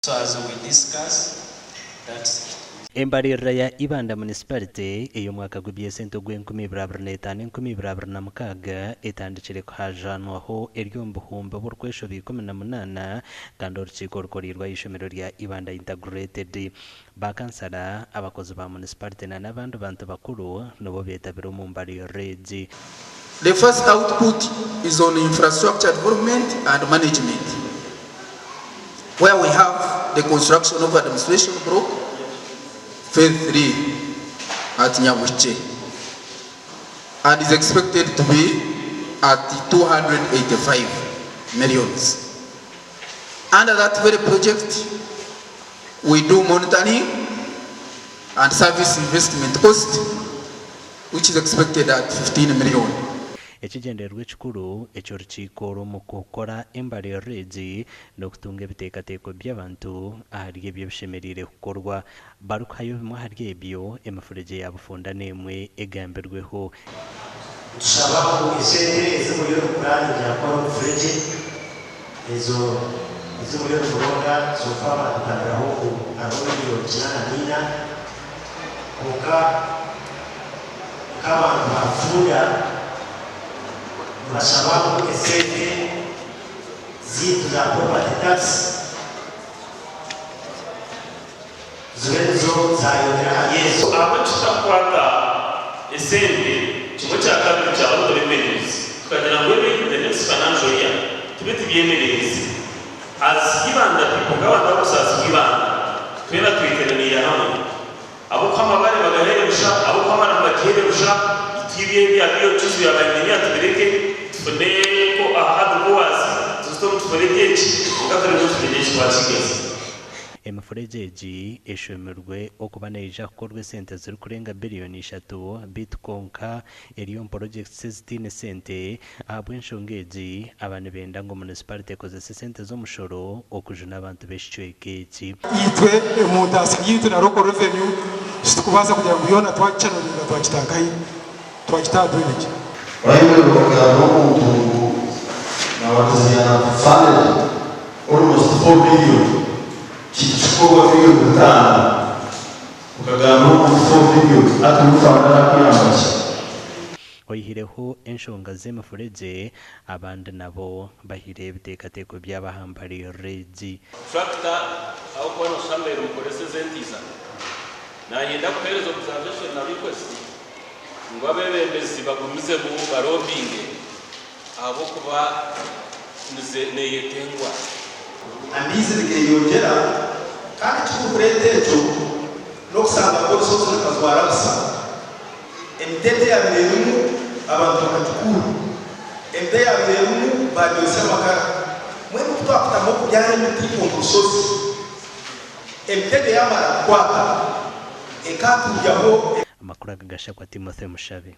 So as we discuss that it. Embaririra ya Ibanda Munisiparite ey'omwaka gw'eby'esente ogw'enkumi ibiri abiri n'etaano enkumi ibiri abiri na mukaaga etandikire kuhaajaanwaho eri omu buhumbi oburikweshoba 18 kandi orukiiko rukoreirwe aha ishomero rya Ibanda Integrated. Ba kansara, abakozi ba munisiparite na n'abandi bantu bakuru nibo beetabire omu mbaririra egi. The first output is on infrastructure development and management where we have the construction of administration block phase 3 at Nyabuhikye and is expected to be at 285 millions. Under that very project, we do monitoring and service investment cost which is expected at 15 million. Ekigyendererwa ekikuru eky'orukiiko oru omu kukora embaririra egi n'okutunga ebiteekateeko by'abantu ahari ebyo ebishemereire kukorwa. Barikuhayo bimwe ahari ebyo, emifuregye ya Bufunda n'emwe egambirweho. Nitushaba ngu esente ezi muriyo nimupuraningira kukora omufuregye ezo ezi muriyo nimuronda so far baatugambiraho ngu hariho miliyooni kinaana n'ina kwonka nk'abantu ba Bufunda nibashaba ngu esente zaitu za property tax zibe nizo zaayongyera ahari ezo. Ahabw'enki tutakukwata esente kimwe kya kabiri kya Auto Revenues tukagira ngu ebe in the next financial year tube tubyemererize as Ibanda people nk'abantu ab'obusaasi bw'Ibanda twena tweteraniire hamwe ab'okuha amabare bagaheere busha ab'okuha amaramu bagiheere busha itwe ebyo ebya BOQs bya ba engineer tubireke tufune ko aha AGCOAS tuzite omu tufuregye eki kwonka turebe ngu tufuregye eki twakigeza. Emifuregye egi eshomirwe okuba neija kukorwa esente zirikurenga biriyoni ishatu beitu kwonka eri omu porojekiti ezitaine sente. Ahabw'enshonga egi, aba nibenda ngu munisiparite ekozese esente z'omushoro okujuna abantu b'ekicweka eki. Itwe omu ntaasya yaitu na local revenue titukubaasa kugira ngu yoona twagichannelinga twagita nkahi? Twagita aha drainage. Baibuli okugambira omuntu ngu nabatizya funded almost 4 billion kintu kikorwa billion bitaano okagambira omuntu 4 billion hati orikutwara arakuyamba ki? Oihireho enshonga z'emifuregye, abandi nabo bahireho ebiteekateeko byabo aha mbaririra egi. Tractor ahabw'okuba nooshusha mubaire nimukoresa ez'entiizano. Nanyenda kuheereza observation na request ngu abebembezi bagumizemu barobinge ahabw'okuba neyetengwa. Amaizi nigeyongyera kandi ekirikureeta ekyo n'okusanga nk'orushozi rukajwara busa. Emiti eyabaire erimu abantu bakagikuura, emiti eyabaire erimu bagyotsya amakara. Mbwenu ku twakutamu okubyara emiti omu rushozi, emiti egyo yamara kukwata ekaatuubyaho. Amakuru aga gashakwa Timothy Mushabe.